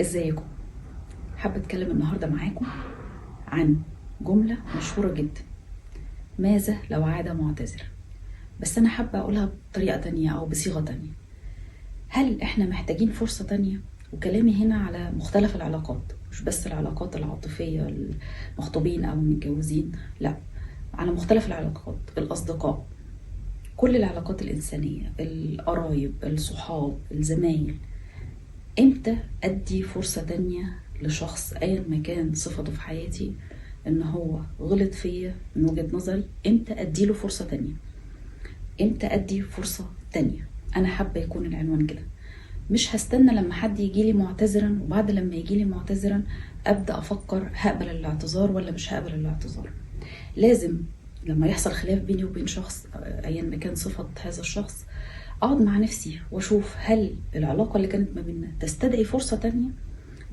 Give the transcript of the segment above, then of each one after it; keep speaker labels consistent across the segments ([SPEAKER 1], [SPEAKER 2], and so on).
[SPEAKER 1] ازيكم؟ حابة اتكلم النهاردة معاكم عن جملة مشهورة جدا، ماذا لو عاد معتذرا؟ بس انا حابة اقولها بطريقة تانية او بصيغة تانية. هل احنا محتاجين فرصة تانية؟ وكلامي هنا على مختلف العلاقات، مش بس العلاقات العاطفية المخطوبين او المتجوزين، لا، على مختلف العلاقات، الاصدقاء، كل العلاقات الإنسانية، القرايب، الصحاب، الزمايل. امتى ادي فرصة تانية لشخص ايا ما كان صفته في حياتي ان هو غلط فيا من وجهة نظري؟ امتى اديله فرصة تانية؟ امتى ادي فرصة تانية؟ انا حابة يكون العنوان كده. مش هستنى لما حد يجيلي معتذرا، وبعد لما يجيلي معتذرا ابدا افكر هقبل الاعتذار ولا مش هقبل الاعتذار. لازم لما يحصل خلاف بيني وبين شخص ايا ما كان صفة هذا الشخص، اقعد مع نفسي واشوف هل العلاقة اللي كانت ما بيننا تستدعي فرصة تانية.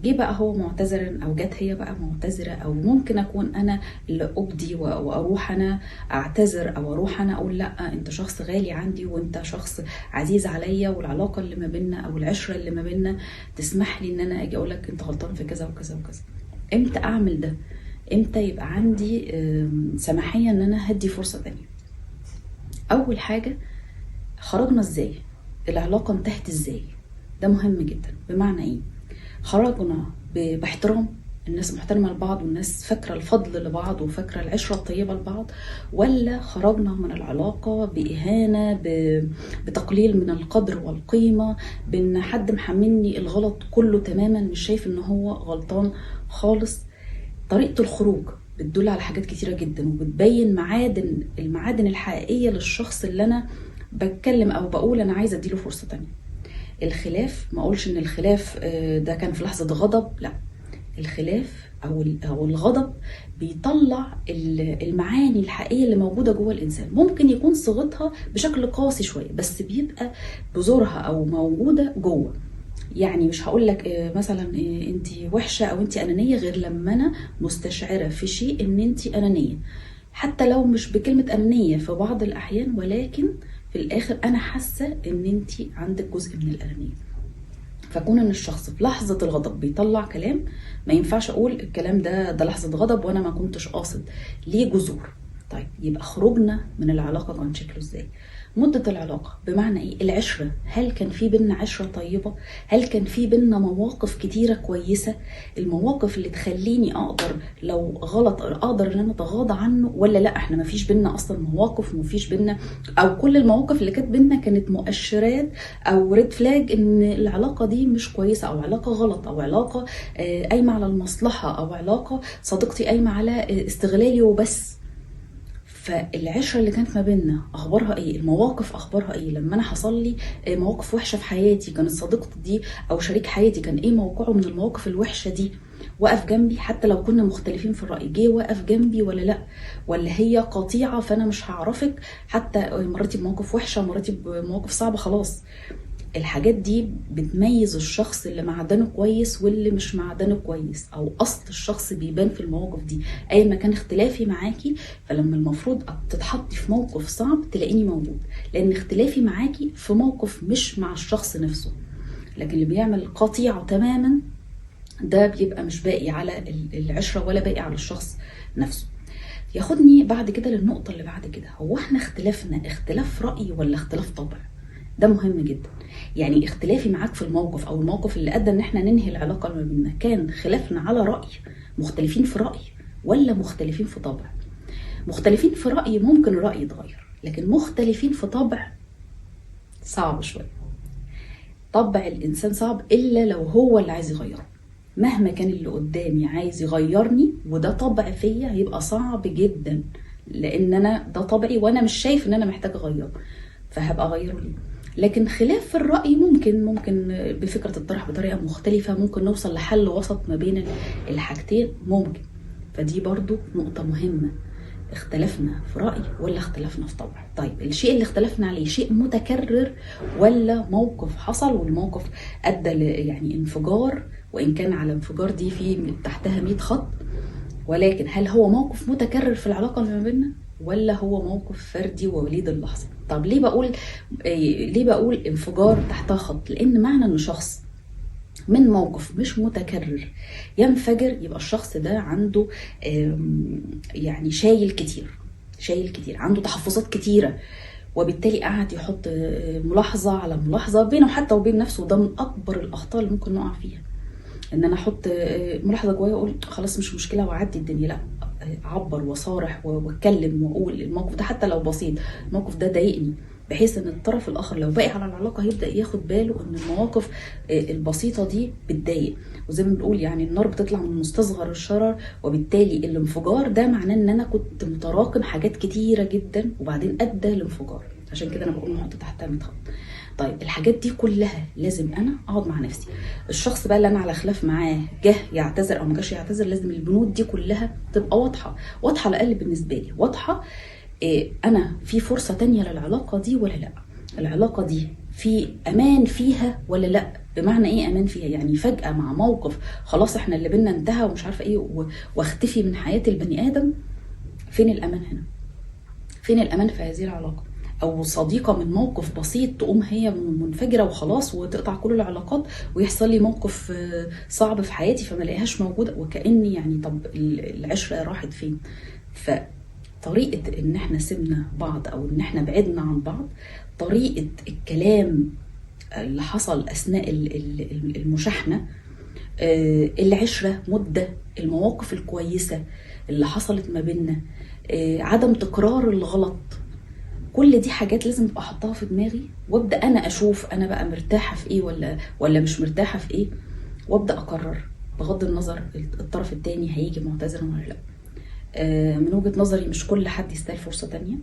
[SPEAKER 1] جه بقى هو معتذرا او جت هي بقى معتذرة، او ممكن اكون انا اللي ابدي واروح انا اعتذر، او اروح انا اقول لا انت شخص غالي عندي وانت شخص عزيز عليا، والعلاقة اللي ما بيننا او العشرة اللي ما بيننا تسمح لي ان انا اجي اقول لك انت غلطان في كذا وكذا وكذا. امتى اعمل ده؟ امتى يبقى عندي سماحية ان انا هدي فرصة تانية؟ اول حاجة، خرجنا ازاي؟ العلاقة انتهت ازاي؟ ده مهم جدا. بمعنى ايه؟ خرجنا باحترام، الناس محترمة لبعض والناس فاكرة الفضل لبعض وفاكرة العشرة الطيبة لبعض، ولا خرجنا من العلاقة بإهانة، بتقليل من القدر والقيمة، بإن حد محملني الغلط كله تماما، مش شايف إن هو غلطان خالص. طريقة الخروج بتدل على حاجات كتيرة جدا، وبتبين المعادن الحقيقية للشخص اللي أنا بتكلم أو بقول أنا عايزة أديله فرصة تانية. الخلاف، ما أقولش إن الخلاف ده كان في لحظة غضب، لا، الخلاف أو الغضب بيطلع المعاني الحقيقية اللي موجودة جوه الإنسان. ممكن يكون صيغتها بشكل قاسي شوية، بس بيبقى بذورها أو موجودة جوه. يعني مش هقول لك مثلا انت وحشة أو انت أنانية غير لما أنا مستشعرة في شيء إن انت أنانية، حتى لو مش بكلمة أنانية في بعض الأحيان، ولكن في الآخر أنا حاسة إن انت عندك جزء من الأنانية. فكون إن الشخص في لحظة الغضب بيطلع كلام، ما ينفعش أقول الكلام ده لحظة غضب وأنا ما كنتش قاصد، ليه جذور. طيب يبقى خروجنا من العلاقة كان شكله إزاي؟ مدة العلاقة، بمعنى إيه؟ العشرة، هل كان في بينا عشرة طيبة؟ هل كان في بينا مواقف كتيرة كويسة؟ المواقف اللي تخليني أقدر لو غلط أقدر إن أنا أتغاضى عنه، ولا لا إحنا ما فيش بينا أصلا مواقف، وما فيش بينا، أو كل المواقف اللي كانت بينا كانت مؤشرات أو ريد فلاج إن العلاقة دي مش كويسة، أو علاقة غلط، أو علاقة قايمة على المصلحة، أو علاقة صديقتي قايمة على استغلالي وبس. فالعشرة اللي كانت ما بيننا أخبارها إيه؟ المواقف أخبارها إيه؟ لما أنا حصل لي مواقف وحشة في حياتي، كانت صديقتي دي أو شريك حياتي كان إيه موقعه من المواقف الوحشة دي؟ وقف جنبي حتى لو كنا مختلفين في الرأي، جه وقف جنبي ولا لأ؟ ولا هي قطيعة فأنا مش هعرفك، حتى مريتي بمواقف وحشة، مريتي بمواقف صعبة، خلاص. الحاجات دي بتميز الشخص اللي معدنه كويس واللي مش معدنه كويس، او اصل الشخص بيبان في المواقف دي. اي ما كان اختلافي معاكي، فلما المفروض تتحطي في موقف صعب تلاقيني موجود، لان اختلافي معاكي في موقف مش مع الشخص نفسه. لكن اللي بيعمل قطيعة تماما ده بيبقى مش باقي على العشرة ولا باقي على الشخص نفسه. ياخدني بعد كده للنقطة اللي بعد كده، هو احنا اختلافنا اختلاف رأي ولا اختلاف طبع؟ ده مهم جدا. يعني اختلافي معاك في الموقف او الموقف اللي ادى ان احنا ننهي العلاقة اللي ما بيننا، كان خلافنا على راي، مختلفين في راي ولا مختلفين في طبع؟ مختلفين في راي ممكن الراي يتغير، لكن مختلفين في طبع صعب شوية. طبع الانسان صعب الا لو هو اللي عايز يغيره. مهما كان اللي قدامي عايز يغيرني وده طبع فيا، هيبقى صعب جدا، لان انا ده طبعي وانا مش شايف ان انا محتاج اغيره، فهبقى اغيره ليه؟ لكن خلاف في الرأي ممكن بفكرة الطرح بطريقة مختلفة، ممكن نوصل لحل وسط ما بين الحاجتين، ممكن. فدي برضو نقطة مهمة، اختلفنا في رأي ولا اختلفنا في طبع؟ طيب الشيء اللي اختلفنا عليه شيء متكرر ولا موقف حصل والموقف أدى يعني انفجار، وإن كان على انفجار دي في تحتها 100 خط، ولكن هل هو موقف متكرر في العلاقة اللي ما بيننا ولا هو موقف فردي ووليد اللحظة؟ طب ليه بقول انفجار تحتها خط؟ لأن معنى إن شخص من موقف مش متكرر ينفجر، يبقى الشخص ده عنده يعني شايل كتير، شايل كتير، عنده تحفظات كتيرة، وبالتالي قاعد يحط ملاحظة على ملاحظة بينه حتى وبين نفسه. وده من أكبر الأخطاء اللي ممكن نقع فيها، إن أنا أحط ملاحظة جوايا وأقول خلاص مش مشكلة وأعدي الدنيا. لا، أعبر وصارح وأتكلم وأقول الموقف ده حتى لو بسيط، الموقف ده ضايقني، بحيث ان الطرف الاخر لو باقي على العلاقة هيبدا ياخد باله ان المواقف البسيطة دي بتضايق. وزي ما بنقول يعني النار بتطلع من مستصغر الشرر، وبالتالي الانفجار ده معناه ان انا كنت متراكم حاجات كتيرة جدا وبعدين ادى لانفجار. عشان كده انا بقول نحط تحتها 100 خط. طيب الحاجات دي كلها لازم انا اقعد مع نفسي. الشخص بقى اللي انا على خلاف معاه جه يعتذر او ما جاش يعتذر، لازم البنود دي كلها تبقى واضحة، واضحة على الاقل بالنسبة لي، واضحة إيه انا في فرصة تانية للعلاقة دي ولا لا، العلاقة دي في امان فيها ولا لا. بمعنى ايه امان فيها؟ يعني فجاة مع موقف خلاص احنا اللي بينا انتهى ومش عارفه ايه واختفي من حياة البني ادم، فين الامان هنا؟ فين الامان في هذه العلاقة؟ او صديقه من موقف بسيط تقوم هي منفجره وخلاص وتقطع كل العلاقات، ويحصل لي موقف صعب في حياتي فما الاقيهاش موجودة، وكاني يعني طب العشرة راحت فين؟ فطريقة ان احنا سيبنا بعض او ان احنا بعدنا عن بعض، طريقه الكلام اللي حصل اثناء المشاحنه، العشرة، مده، المواقف الكويسة اللي حصلت ما بيننا، عدم تكرار الغلط، كل دي حاجات لازم ابقى احطها في دماغي، وابدا انا اشوف انا بقى مرتاحة في ايه ولا مش مرتاحة في ايه، وابدا اقرر بغض النظر الطرف التاني هيجي معتذر ولا لا. من وجهه نظري مش كل حد يستاهل فرصة تانية.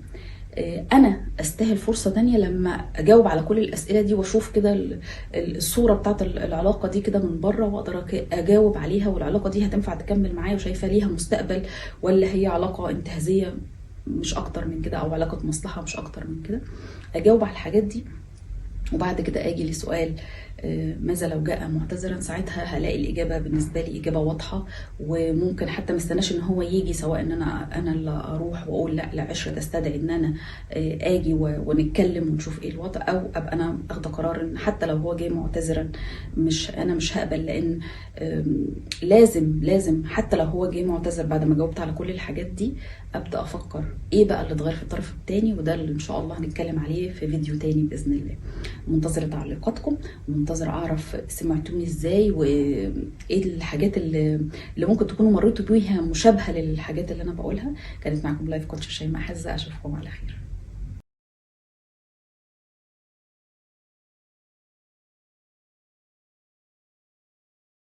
[SPEAKER 1] انا استاهل فرصة تانية لما اجاوب على كل الاسئلة دي، واشوف كده الصورة بتاعت العلاقة دي كده من بره، واقدر اجاوب عليها، والعلاقة دي هتنفع تكمل معايا وشايفه ليها مستقبل، ولا هي علاقة انتهازيه مش اكتر من كده، او علاقة مصلحة مش اكتر من كده. اجاوب على الحاجات دي، وبعد كده اجي لسؤال ماذا لو جاء معتذرا. ساعتها هلاقي الاجابة بالنسبة لي اجابه واضحة، وممكن حتى ما استناش ان هو يجي، سواء ان انا اللي اروح واقول لا العشرة تستدعي ان انا اجي ونتكلم ونشوف ايه الوضع، او ابقى انا اخد قرار ان حتى لو هو جاي معتذرا مش انا مش هقبل، لان لازم حتى لو هو جاي معتذر بعد ما جاوبت على كل الحاجات دي ابدا افكر ايه بقى اللي اتغير في الطرف الثاني، وده اللي ان شاء الله هنتكلم عليه في فيديو تاني باذن الله. منتظره تعليقاتكم، ومنتظره اعرف سمعتوني ازاي، وايه الحاجات اللي ممكن تكونوا مريتوا بيها مشابهة للحاجات اللي انا بقولها. كانت معاكم life coach شيماء حزه، اشوفكم على خير.